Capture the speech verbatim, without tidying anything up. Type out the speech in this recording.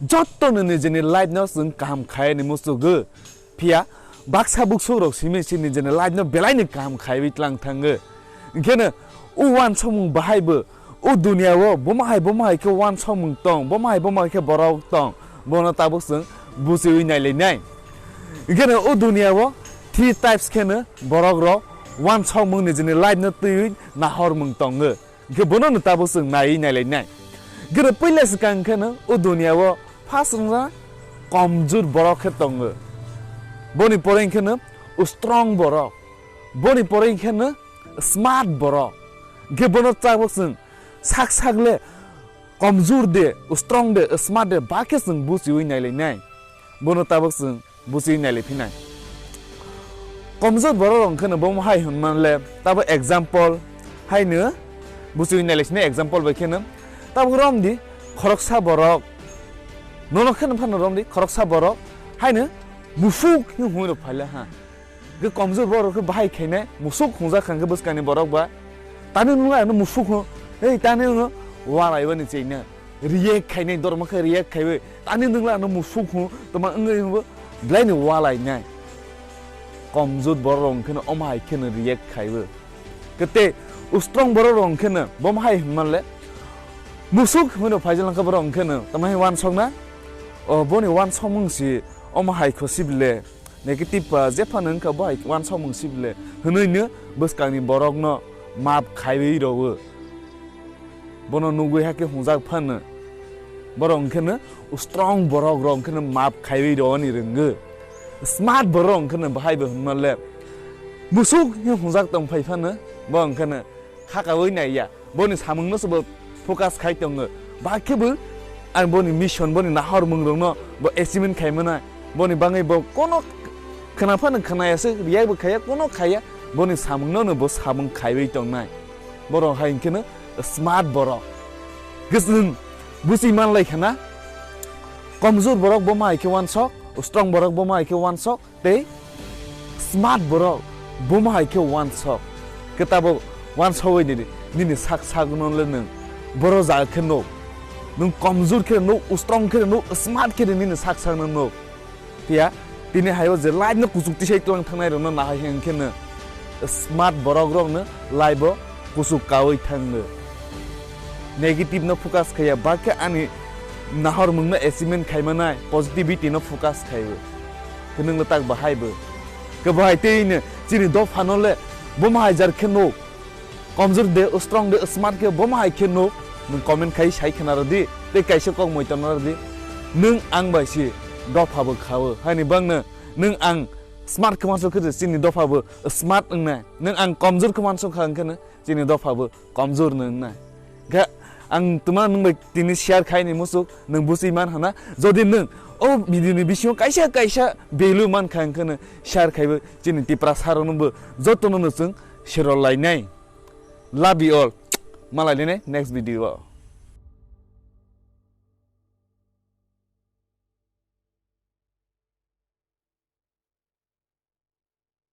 Jotto no nijini life no chwng kaham khai ni muchugwi. Phiya baksa buksuk rok simi si nijini life no belai ni kaham khaiwi tlang thangwi. Enkheno o wansokmung bahai bo o duniya o bomo hai bomo hai khe wansokmung tong, bomo hai bomo hai khe borok tong, bono tabuk chwng buchiwi nailainai. Enkheno o duniya o three types kheno borok rok wansokmung nijini life no twiwi nahormung tongo. Hingke bono no tabuk chwng naiwi nailainai. Hingke puila swkang khe no o duniya o first wngkha komjur borok khe tongo. Boni pore hingke no strong borok. Boni pore hingke no smart borok. Hingke bono tabuk chwng sak sak le komjur de, strong de, smart de, ba khe chwng buchiwi nailainai. Bono tabuk chwng buchiwi nailai phinai. Komjor borok rok hwnkhe no bomo hai hwnman le, tabo example hai no buchiwi nailai sini example bai kheno. Tabo rom di khoroksa borok, nono kheno phano rom di khoroksa borok hai no musuk hwnwi rok phaila ha. Ge komjor borok khe bahai khainai musuk hwngjak kha hwnkhe bwskangni borok ba tani nungla ano musuk hwn, ei tani wngno walai bani chaina. React khainai, dorma khe react khaiwi. Tani nwngla ano musuk hwn, toma wngwi hwnbo belai ni walai nai. Komjor borok rok hwnkhe no omo hai kheno react khaiwi. Kete strong borok rok hwnkhe no bomo hai hwnman le. Musuk hwnwi no phaijak langkha borok hwnkhe no, tamo hai wansok na? O boni wansokmung si omo hai kho sibile. Negative ba jephano wngkha bo hai wansokmung sibile. Hwnwi no bwskangni borokno map khaiwi rwo. Bono nugwi hakhe hwnjak phano. Borok hwnkhe no strong borok rok hwnkhe no map khaiwi rwani rwngwi. Smart borok hwnkhe no bahai bo hwnma le. Musuk hwnjak tong phai phano bo hwnkhe no khakaui naiya. Boni samungno se bo focus khai tongo. Ba khe bo ang boni mission, boni nahormung rokno bo achievement khai mwnai. Boni bangwi bo kono khna phano khnaya se, react bo khaya, kono khaya. Boni samungno no bo samung khaiwi tongnai. Borok hai hwnkhe no smart borok. Gwnang buchi manlai khna. Komjor borok bo ma hai khe wansok, strong borok bo ma hai khe wansok, tei smart borok bo ma hai khe wansok. Khe tabuk wansogwi nini, nini sak sagno le nwng boro jaga khe nuk. Nwng komjor khe nuk, strong khe nuk, smart khe nini sak sagno nuk. Phiya tini hayo je life no kuchuk tisai tlang thangnai rokno nahai hwnkhe no smart borok rokno life o kuchuk kaui thango. Negative no focus khaya, ba khe ani nahormung no achievement khai manai, positivity no focus khaio. Khe nwng tak bahai bo. Khe bahai tei no chini dopha no le bo ma hai jar khe nuk. Komjor de, strong de, smart khe bo ma hai khe nuk. Nwng comment khai sai khna rw di, tei kaisa kok moi tongna rw di. Nwng ang bai si dopha bo khaio. Haini bang no nwng ang smart khe manso khe chini dopha bo smart wngnai. Nwng ang komjor khe manso kha hwnkhe no chini dopha bo komjor no wngnai. Khe ang tuma nwng bai tini share khai ni musuk nwng buchi man hana. Jodi nwng o video ni bisingo kaisa kaisa value man kha hwnkhe no share khaibo chini Tiprasa rok no bo joto no no chwng serol lainai. Love you all. Malai nini next video o.